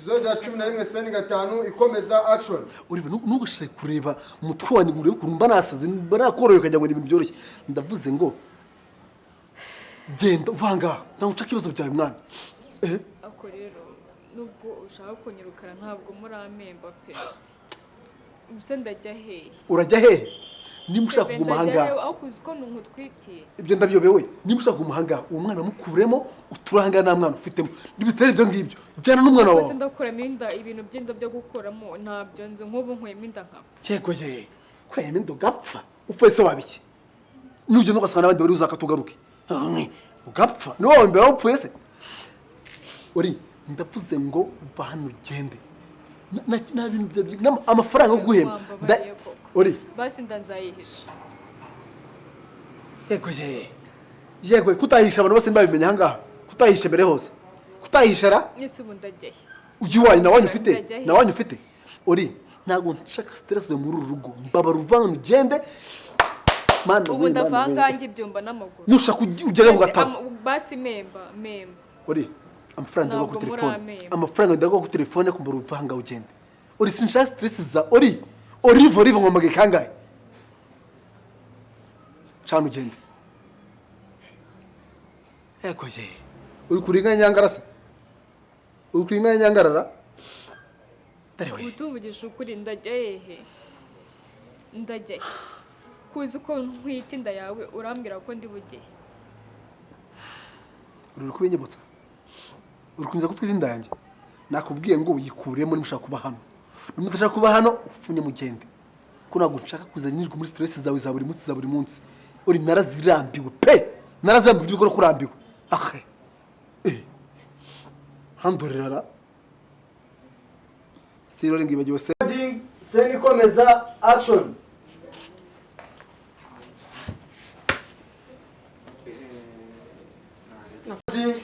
Episode ya 11, scene 5, ikomeza, action. Oliver, ntugashake kureba umutwe wanjye ngo urebe ukuntu mba nasaze, mba nakoroye ukagira ngo ni ibintu byoroshye. Ndavuze ngo genda uva ahangaha, ntabwo nshaka ibibazo byawe, mwana. Ako rero, nubwo ushaka kunyirukana, ntabwo murampemba pe. Ubuse ndajya hehe? Urajya hehe? Niba ushaka Pepe, kuguma ndajya ahangaha hehe? Aho kuzi ko ntunkutwitiye. Ibyo ndabyobewe. Niba ushaka kuguma ahangaha, uwo mwana mukuremo, uture ahangaha nta mwana ufitemo. Nibitari ibyo ngibyo, jyana n'umwana Rwose wawe. ndakuramo inda, ibintu by'inda byo gukuramo ntabyo nzi. Nk'ubu nkuyemo inda nkapfa? Yego ye, kwema inda ugapfa, upfa se waba iki? Nugenda ugasanga n'abandi bari uzakatugaruke ugapfa, ni wowe mbere wapfuye se? Uri, ndavuze ngo va hano ugende. Nta bintu amafaranga yo guhemba Wambabariye koko. Uri Basi inda nzayihisha. Yego ye, yego, kutahisha abantu bose ntibabimenya ahangaha, kutahisha mbere hose, kutahisha ra. Ese ubu ndajya he? Ujya iwanyu, na wanyu ufite. Ndajya he? Na wanyu ufite. Uri, ntabwo nshaka stress muri uru rugo. Mbabara, uva hano ugende, mana Ubu we, ndava mana we. ahangaha njya ibyumba n'amaguru. Nushaka ugere ku Ese gatabo. Basi memba, memba. Uri, amafaranga ndaguha Ntabwo kuri telefone. muramemba. Amafaranga ndaguha kuri telefone, kumbura uva ahangaha ugende. Uri, sinshaka stress za uri. Olive, Olive, nkomagaye kangahe? Cana ugende. Yego ye, uri kuri inka nyangara se? Uri kuri inka nyangarara dore we. Ubu tuvugisha ukuri, ndajya hehe? Ndajya he? Kuzi ko ntwite inda yawe, urambwira ko ndi bujye he? Uri kubinyibutsa, uri kunza kutwita inda yanjye. Nakubwiye ngo uyikuremo niba ushaka kuba hano. Niba udashaka kuba hano, ufunye mugende, ko ntabwo nshaka kuza nyirirwa muri stress zawe za buri munsi, za buri munsi. Uri, narazirambiwe pe, narazirambiwe. By'ukuri kurambiwe ahe handorera still ngibagiwe se. Recording, scene ikomeza, action. Recording.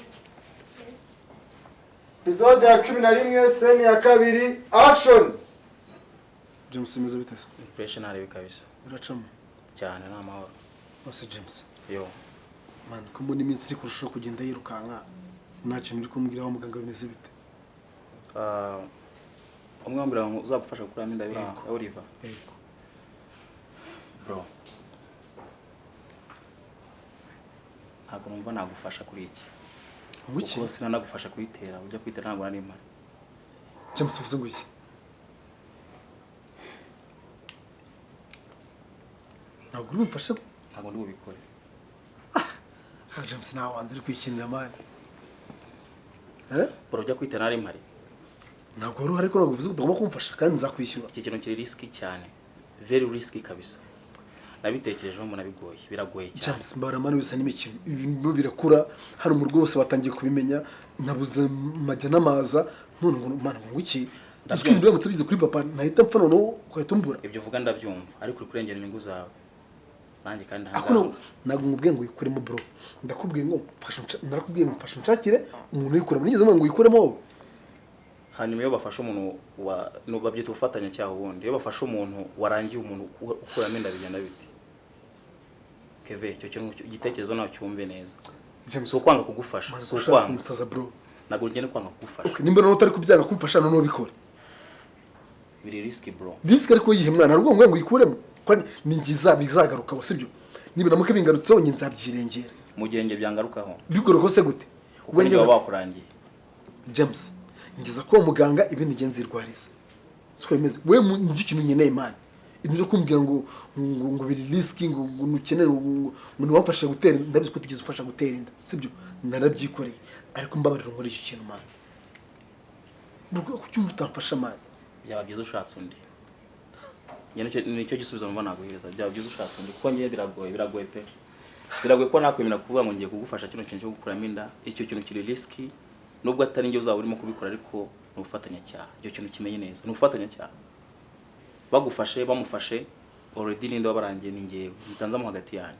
Episode ya 11, scene ya 2, action. James, imeze bite se? Fresh, ntarebe kabisa. Uracamo? Cyane, ni amahoro. Bose, James. Yo. Man, ko mbona iminsi iri kurushaho kugenda yirukanka, nta kintu uri kumbwira wa muganga, bimeze bite? Ah, umwe wambwira ngo uzagufasha gukuramo inda ya Oliver? Yego. Bro, ntabwo numva nagufasha kuri iki. Ngo iki? Kuko sinanagufasha kuyitera, ujya kuyitera ntabwo nari mpari. James, uvuze ngo iki? Ntabwo uri bumfashe? Ntabwo ndi bubikore. Ah, James, nawe wanze, uri kwikinira, man. Eh? Bro, ujya kuyitera nari mpari. Ntabwo wari uhari, ariko ntabwo uvuze ko utagomba kumfasha kandi nzakwishyura. Iki kintu kiri risky cyane, very risky kabisa. Nabitekerejeho mbona bigoye, biragoye cyane. James, mbara man, bisa n'imikino. Ibintu birakura hano mu rugo, bose batangiye kubimenya, nabuze majya n'amaza. None ngo mana, ngo iki? Uzi ko ibintu biramutse bize kuri papa nahita mpfa, noneho ugahita umbura. Ibyo uvuga ndabyumva, ariko uri kurengera inyungu zawe nanjye kandi Ako ahangaha ntabwo nkubwiye ngo uyikuremo, bro. Ndakubwiye ngo mfasha narakubwiye ngo mfasha unshakire umuntu uyikuremo. Nigeze mvuga ngo uyikuremo wowe? Hanyuma iyo bafashe umuntu wa no babyita ubufatanyacyaha ubundi. Iyo bafashe umuntu warangiye umuntu ukuramo inda, bigenda bite? Keve, icyo kintu, igitekerezo nawe cyumve neza. James, Si ukwanga kugufasha, maze si ushaka ukwanga. kunsaza, bro. Ntabwo ngenda kwanga kugufasha. Okay, nimba noneho utari kubyanga kumfasha, noneho bikore. Biri risky, bro. Risk ariko yihe, mwana? Ntabwo ngo uyikuremo ko ni ngiza bizagaruka, sibyo? Niba namuke bingarutseho, njye nzabyirengera. Mu gihe njye byangarukaho? Bigoroka se gute? Kuko njye baba bakurangiye. James, ngeza ko muganga, ibindi ngiye nzirwariza, siko bimeze? We mu ikintu nkeneye, man, ibintu byo kumbwira ngo biri risky, ngo nukeneye, ngo ntiwamfashe gutera inda. Ndabizi ko utigeze ufasha gutera inda, sibyo? Narabyikoreye, ariko mbabarira muri icyo kintu, man. Nubwo kucyumva utamfasha, man. Byaba byiza ushatse undi. Njye nicyo gisubizo numva naguhereza. Byaba byiza ushatse undi, kuko njye biragoye, biragoye pe, biragoye ko nakwemera kuvuga ngo ngiye kugufasha kino kintu cyo gukuramo inda. Icyo kintu kiri risky, nubwo atari njye uzaba urimo kubikora, ariko ni ubufatanyacyaha. Icyo kintu kimenye neza, ni ubufatanyacyaha. Bagufashe, bamufashe already, ninde wabarangiye? Ni njyewe mutanzamo hagati yanyu.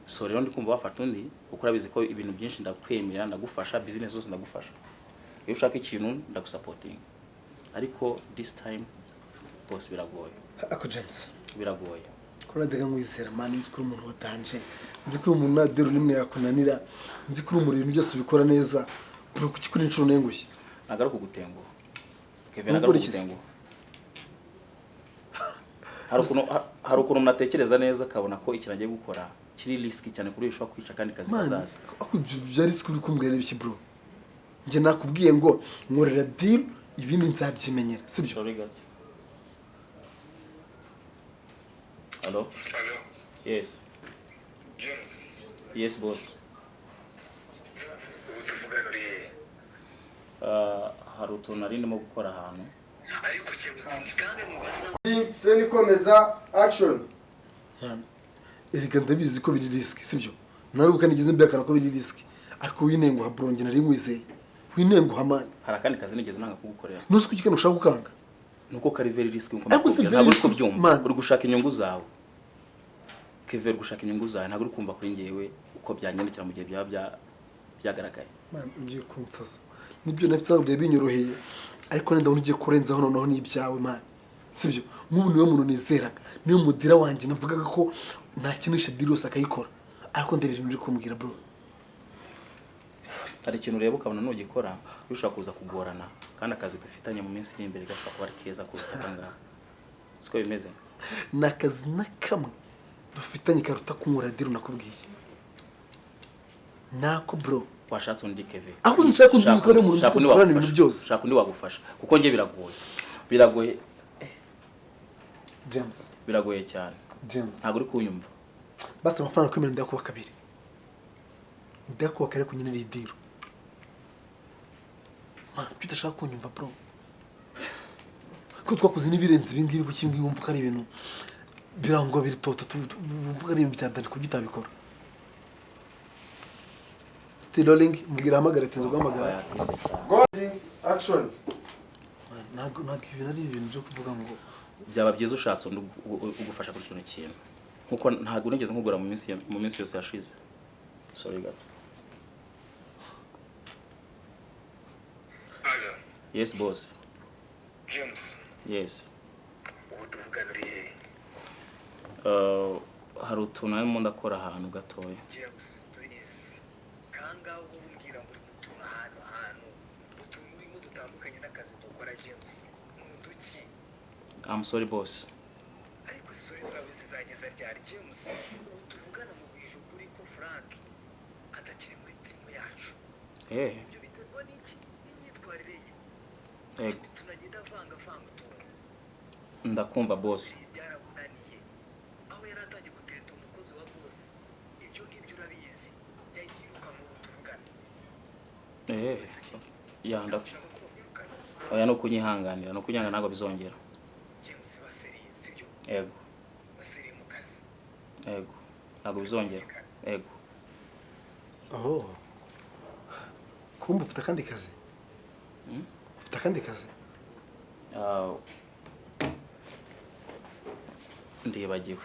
So rero ndi kumva wafata undi, kuko urabizi ko ibintu byinshi ndakwemera, ndagufasha, business zose ndagufasha, iyo ushaka ikintu ndagusupportinga, ariko this time bose biragoye. Ako James. Biragoye. Ko najyaga nkwizera, man, nzi ko uri umuntu watanje, nzi ko uri umuntu nta deal n'imwe yakunanira, nzi ko uri umuntu ibintu byose ubikora neza, bro, kuki kuri inshuro nengushye? Ntabwo ari ukugutenguha. Kevin ntabwo ari ugutenguha. Hari ukuntu umuntu atekereza neza akabona ko ikintu agiye gukora kiri risky cyane kuri ushobora kwica kandi kazi kazaza. Ako bya risk uri kumbwira ibiki bro? Njye nakubwiye ngo nkorera deal ibindi nzabyimenyera, sibyo? Sorry gato. Hello? Hello. Yes. James. Yes boss. Ubu tuvugana uri hehe? Hari utuntu nari ndimo gukora ahantu. Ariko James kandi mubaza Scene ikomeza action. Erega ndabizi ko biri risk, sibyo? Narubuka nigeze mbihakana ko biri risk, ariko winenguha bro, njye nari nkwizeye. Winenguha man. Hari akandi kazi nigeze nanga kugukorera. Ntuzi ko ikintu ushaka gukanga. Nuko kari very risk nkuko Ariko si nakubwira, ntabwo very uri kubyumva. man. Uri gushaka inyungu zawe. Kevin uri gushaka inyungu zawe, ntabwo uri kumva kuri njyewe uko byangendekera mu gihe byaba byagaragaye. Man, ugiye kunsaza. Nibyo nafite ntabwo byari binyoroheye, ariko ndabona ugiye kurenzaho noneho n'ibyawe man. Sibyo? Nk'ubu niwe muntu nizeraga, niwe mudira wanjye navugaga ko ntakinisha deal yose akayikora, ariko ndebera ibintu uri kumbwira bro. Hari ikintu ureba ukabona nugikora bishobora kuza kugorana, kandi akazi dufitanye mu minsi iri imbere gashobora kuba ari keza kuruta aka ngaka. Siko bimeze? Ni akazi na kamwe dufitanye karuta kunkora deal nakubwiye. Nako bro. Washatse undi Kevin. Aho nshaka undi ukora mu Shaka undi dukorana ibintu wagufasha. byose. Shaka undi wagufasha kuko njye biragoye. Biragoye. James. Biragoye cyane. James. Ntabwo uri kunyumva. Basi amafaranga kwemera ndakuba kabiri. Ndakuba kare kunyina iri deal. Man, kuki udashaka kunyumva bro? Ko twakoze n'ibirenze ibi ngibi, kuki ngibi wumva ko ari ibintu birangwa biri toto, wumva ko ari ibintu bya danje kuki utabikora? Still rolling, mubwira ahamagara, tinze guhamagara. Go action. Ntabwo ibintu ari ibintu byo kuvuga ngo byaba byiza ushatse undi ugufasha kuri kino kintu. Nkuko ntabwo nigeze nkugura mu minsi yose yashize. Sorry gato. Hello. Yes boss. James. Yes. Ubu tuvugana uri hehe? Hari utuntu narimo ndakora ahantu gatoya. James, please. Kangaho umbwira ngo uri mu tuntu ahantu utuntu urimo dutandukanye n'akazi dukora James. Ni uduki? I'm sorry boss. Ariko sorry zawe zizageza ryari James? Ubu tuvugana mu bwije ukuri ko Frank atakiri muri timu yacu. Ibyo biterwa n'iki? N'imyitwarire ye. Yego. Tunagenda avanga utuntu. Ndakumva boss. Byaramunaniye. Aho yari atangiye gutereta umukozi wa boss. Ibyo ngibyo urabizi. Yagiye yirukanka ubu tuvugana. Ya oya, no kunyihanganira, no kunyanga ntabwo bizongera. James baseriye, sibyo? Yego. Baseriye mu kazi. Yego. Ntabwo bizongera. Yego. Oh. Kumba ufite akandi kazi? Ufite akandi kazi? Ndibagiwe.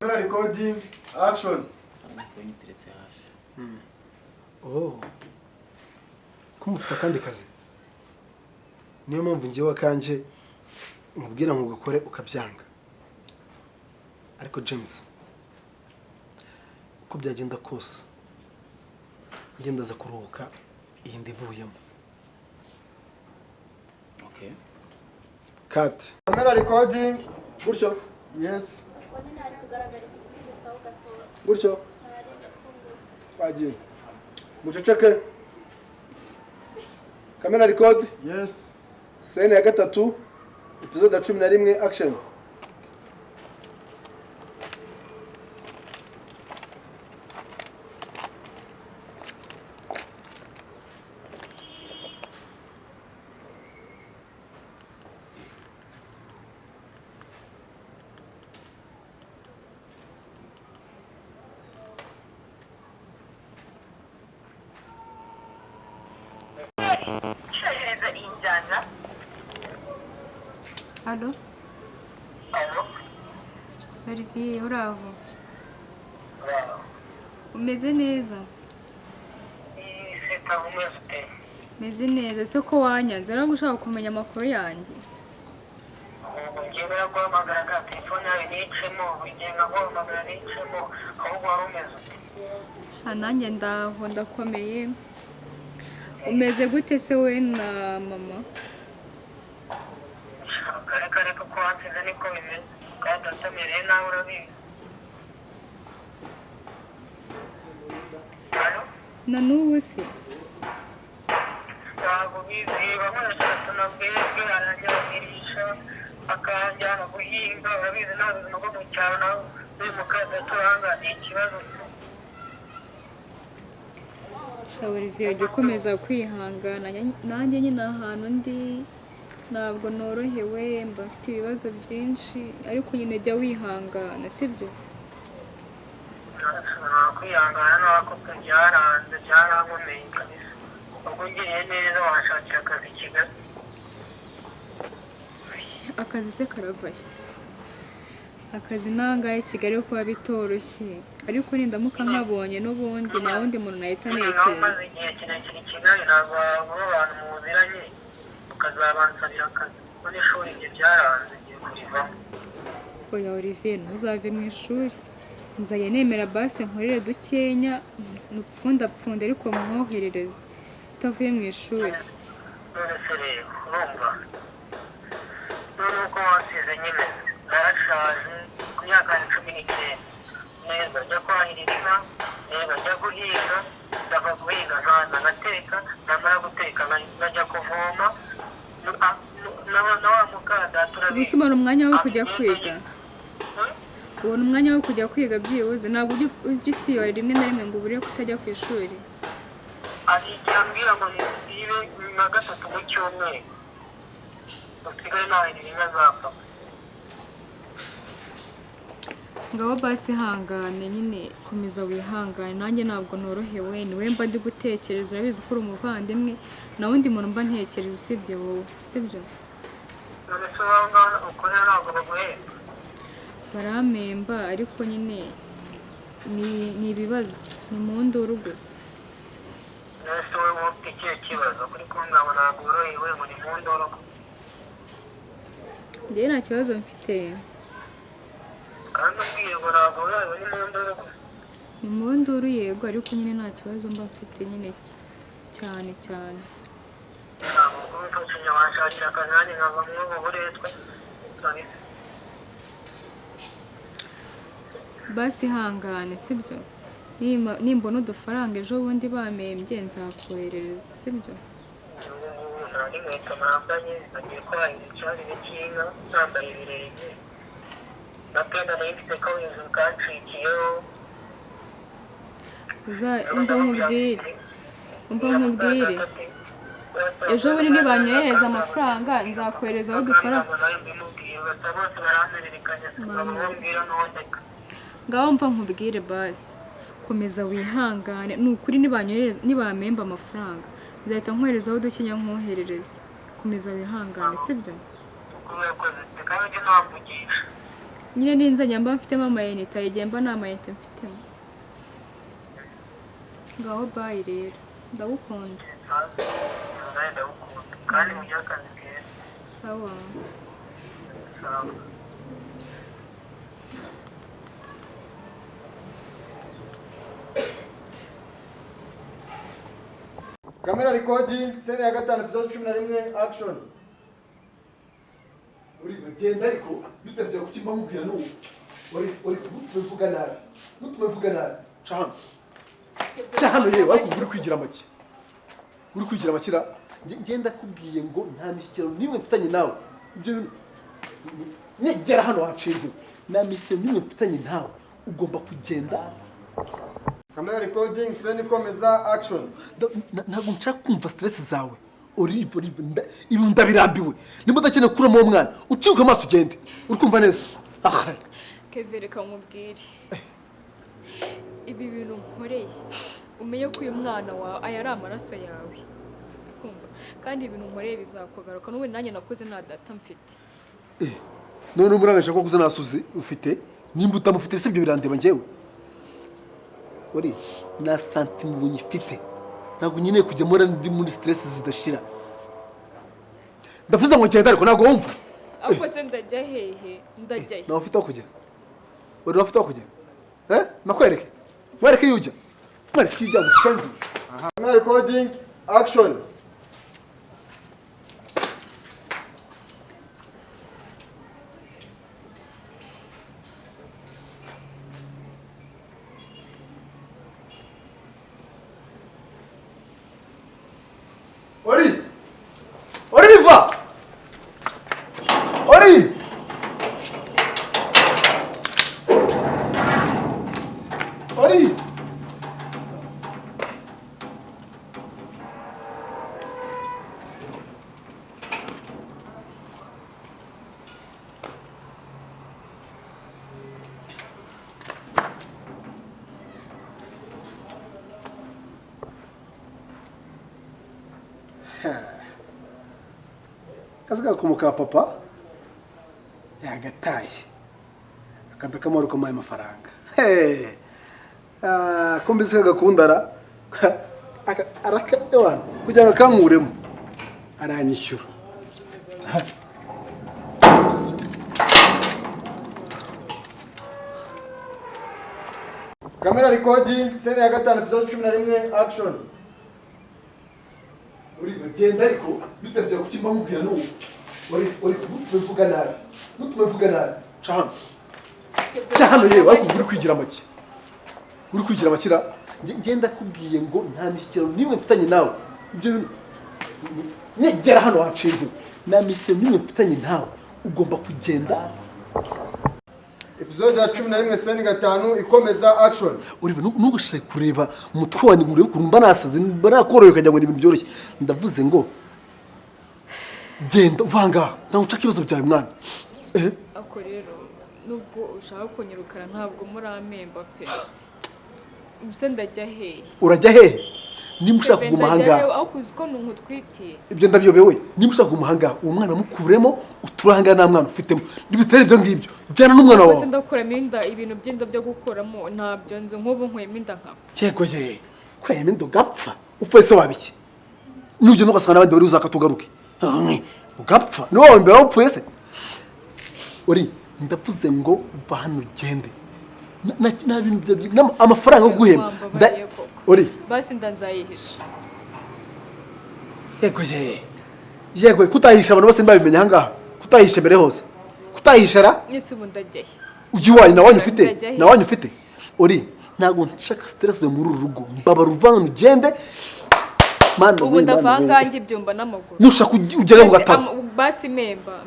Camera recording action. Nyiteretse hasi. Oh. Kumba ufite akandi kazi? Niyo mpamvu njyewe akanje nkubwira ngo ugakore ukabyanga. Ariko James, uko byagenda kose ngenda za kuruhuka iyi ndivuyemo. Okay. Cut. Camera recording. Gutyo. Yes. Gutyo. Twagiye. Muceceke. Camera record. Yes. Scene ya gatatu, episode ya 11, action. Allo? Allo? Olivier, uraho? Umeze neza? Meze neza, se ko wanyanze rero ushaka kumenya amakuru yanjye. Ubu ngiye guhamagara telefone yawe nicemo, igihe nkaguhamagara nicemo, ahubwo wari umeze ute? Sha nanjye ndaho ndakomeye. Umeze gute se we na mama? Kare kare kuko wansize niko bimeze, kandi utamereye nawe urabizi. Na n'ubu se? Ntabwo bizi, bamwe bashaka bwebwe aranjya bagirisha akanjyana guhinga, urabizi nta buzima bwo mu cyaro, nawe uri mu kazi turanga ni ikibazo. Olivier, jya ukomeza kwihangana, nanjye nyine ahantu ndi ntabwo norohewe, mba mfite ibibazo byinshi, ariko nyine jya wihangana, sibyo? Kwihangana nako byaranze, byarankomeye kabisa. Ubwo ungiriye neza washakira akazi i Kigali. Akazi se karavaye? Akazi nangahe Kigali kuba bitoroshye, ariko nindamuka nkabonye n'ubundi nta wundi muntu nahita ntekereza. Umaze igihe kirekire i Kigali ntabwo wabura abantu muziranye ukazabansabira akazi, kuko n'ishuri ibyo byaranze ngiye kurivamo. Oya Olivier, ntuzave mu ishuri, nzajya nemera basi nkorere dukenya nupfundapfunda ariko mwoherereze utavuye mu ishuri. None se rero urumva none uko wansize nyine narashaje ku myaka 19 neza njya kwahirira inka, neza njya guhinga, ndava guhinga nkaza ngateka, namara guteka nkajya kuvoma na wa mukadata urabizi. Gusa ubona umwanya wo kujya kwiga? Ubona umwanya wo kujya kwiga byibuze? Ntabwo ujya usiba rimwe na rimwe ngo ubure kutajya ku ishuri? Hari igihe ambwira ngo nisibe nka 3 mu cyumweru, usigare nahirira inka zapfa. Ngabo basi ihangane nyine, komeza wihangane, nanjye ntabwo norohewe, ni wowe mba ndi gutekereza, urabizi ko uri umuvandimwe, nta wundi muntu mba ntekereza usibye wowe, sibyo? None se wowe ngaho ukorera ntabwo baguhemba? Barampemba ariko nyine ni ibibazo, ni mu nduru gusa. None se wowe ufite ikihe kibazo kuri kungabo ntabwo worohewe ngo ni mu nduru? Njyewe nta kibazo mfite. Kandi umbwiye ngo ntabwo worohewe ni mu nduru gusa? Ni mu nduru yego, ariko nyine nta kibazo mba mfite nyine cyane cyane. Ntabwo kubifashanya washakira akazi nanjye nkava muri ubu buretwa kabisa. Basi ihangane, sibyo? Nimbona udufaranga ejo bundi bamembye nzakoherereza, sibyo? Ubu ngubu nta n'inkweto nambaye, nagiye kwahira icyarire cy'inka nambaye ibirenge, na penda nayo mfite ko hejuru kancikiyeho. Umva nkubwire, ejo bundi nibanyohereza amafaranga nzakoherezaho udufaranga. Ngaho mva nkubwire basi, komeza wihangane, ni ukuri nibamemba amafaranga nzahita nkoherezaho dukinya nkoherereza, komeza wihangane, sibyo? Nyine ninzajya mba mfitemo amayinite, igihe mba nta mayinite mfitemo. Ngaho bayi rero, ndagukunda. Sawa. Kamera recording, scene ya 5 episode 11 action. Uri bagenda ariko bitabye kukimba mubwira n'ubu. Uri mutume nabi. Mutume nabi. Ca hano. Ca hano yewe ariko uri kwigira make. Uri kwigira makira. Ngenda kubwiye ngo nta mishyikirano nimwe mfitanye nawe. Ibyo bintu nigera hano wanshinze. Nta mishyikirano nimwe mfitanye nawe. Ugomba kugenda. Kamera recording, scene ikomeza action. Ntabwo nshaka kumva stress zawe. Olive, ibi ndabirambiwe. Nimba udakeneye gukuramo uwo mwana, ucibuke amaso ugende. Uri kumva neza? Ah. Kevin, reka nkubwire. Ibi bintu nkoreye, umenye ko uyu mwana wawe aya ari amaraso yawe. Kumva? Kandi ibintu nkoreye bizakugaruka, n'ubundi nanjye nakuze nta data mfite. None umurangaje ko kuze nasuze ufite, nimba utamufite se ibyo birandeba njyewe. Uri na santimu bunyifite. Ntabwo nkeneye kujya mpora ndi muri stress zidashira. Ndavuze ngo ngenda ariko ntabwo wumva. Ariko se ndajya hehe? Ndajya he? Nawe ufite aho kujya? Uri ufite aho kujya? Nakwereke. Mwereke iyo ujya. Mwereke iyo ujya mushenzi. Aha. Camera recording, Action. Ori! Oliva! Ori! Ori! Kazi gakomoka papa yagataye akanda kamaro kamaye amafaranga. Hey! Ah, ko mbese kagakundara araka ewana kugira ngo akankuremo aranyishyura. Camera recording scene ya gatanu episode 11 action. Uri bagenda ariko bitabye kuki mbamubwira n'ubu. Uri ntutume nabi. Ntutume nabi. Ca hano. Ca hano yewe ariko uri kwigira make. Uri kwigira makira. Ngenda kubwiye ngo nta mishyikirano nimwe mfitanye nawe. Ibyo bintu nyegera hano wanshinze. Nta mishyikirano nimwe mfitanye nawe. Ugomba kugenda. Episode ya 11 scene 5 ikomeza action. Uriba ntugushake kureba umutwe wanjye ngo urebe ukuntu mba nasaze mba nakoroye ukagira ngo ni ibintu byoroshye. Ndavuze ngo genda uvanga ntabwo nshaka ibibazo byawe mwana. Ako rero nubwo ushaka kunyirukana ntabwo muramemba pe. Ubuse ndajya hehe? Urajya hehe? Niba ushaka kuguma ahangaha aho kuzi ko ntuntwitiye. Ibyo ndabyobewe. Niba ushaka kuguma ahangaha uwo mwana mukuremo uturanga nta mwana ufitemo. Nibitera ibyo ngibyo jyana n'umwana wawe. Ubuse ndakuramo inda ibintu by'inda byo gukuramo ntabyo nzi nk'ubu nkwema inda nkapfa. Yego ye kwema inda ugapfa upfa ese wabiki? Nugenda ugasanga n'abandi bari uzakatugaruke ugapfa ni wowe mbere wapfuye se? Uri ndavuze ngo va hano ugende. Nta bintu bya amafaranga yo guhemba. Uri basi ndanzayihisha. Yego ye yego kutahisha abantu bose mbabimenya ahangaha. Kutahisha mbere hose. Kutahisha ra? Nese ubu ndajyahe? Ujye iwanyu na wanyu ufite? Na wanyu ufite? Uri ntabwo nshaka stress muri uru rugo. Mbabara uvanga ugende. Mana ubu ndavangange ibyumba n'amaguru. Nushaka ugere ngo gatanu. Basi memba.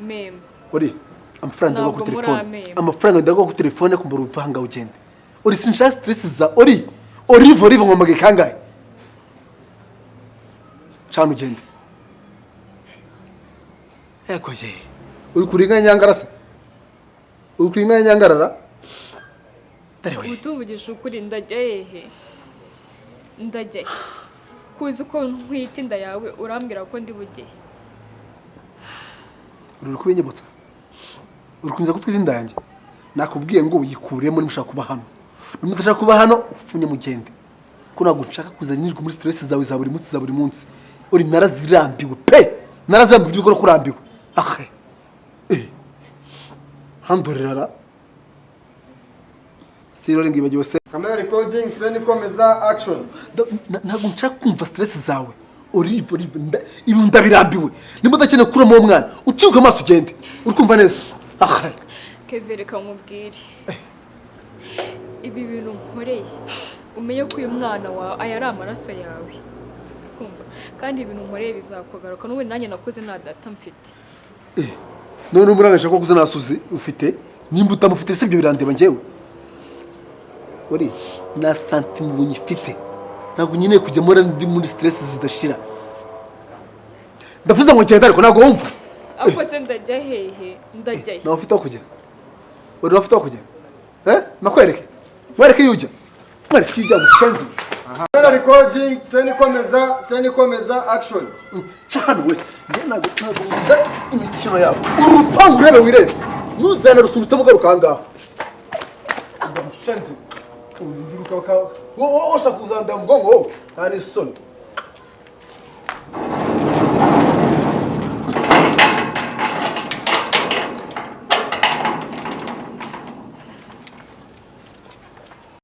Uri amafaranga ndagwa ku telefone. Amafaranga ndagwa ku telefone kumbura uvanga ugende. Uri sinshaka stress za uri. Olive Olive ngomage kangahe? Cana ugende. Yego ye. Uri kuringa nyangara se? Uri kuringa nyangarara? Dare we. Utuvugisha ukuri ndajya hehe? Ndajya he? Kuzi ko ntwite inda yawe urambwira ko ndi bugeye. Uri kubinyibutsa? Uri kunza kutwita inda yanjye? Nakubwiye ngo uyikuremo nimushaka kuba hano. Nimudashaka kuba hano ufunye mugende. Ko ntabwo nshaka kuzanirwa muri stress zawe za buri munsi za buri munsi. Uri narazirambiwe pe. Narazirambiwe by'ukuri kurambiwe. Akhe. Handorera. Still ngibagiwe se. Camera recording scene ikomeza action. Ntabwo nshaka kumva stress zawe. Uri ibi ndabirambiwe. Nimudakene kuramo uwo mwana, uciuka amaso ugende. Uri kumva neza? Akhe. Kevin reka nkubwire. Ibi bintu nkoreye umenye ko uyu mwana wawe aya ari amaraso yawe. Kumva kandi ibintu nkoreye bizakugaruka n'ubu nanjye nakoze nta data mfite. None umurangisha ko kuze nasuzi ufite nimba utamufite se ibyo birandeba njyewe. Uri na santimu bunyifite. Ntabwo nyine kujya muri ndi muri stress zidashira. Ndavuze ngo ngenda ariko ntabwo wumva. Ako se ndajya hehe? Ndajya he? Nawe ufite aho kujya? Uri ufite aho kujya? Nakwereke. Mwereke yujya. Mwereke yujya mushenzi. Camera recording scene ikomeza action. Cana we. Nge ntabwo imikino yawe. Urupangu urebe wirebe. Nuzana rusunutse mugaruka ahangaha. Mushenzi. Undiruka baka. Wowe ushaka kuzanda mugongo wowe. Nta n'isoni.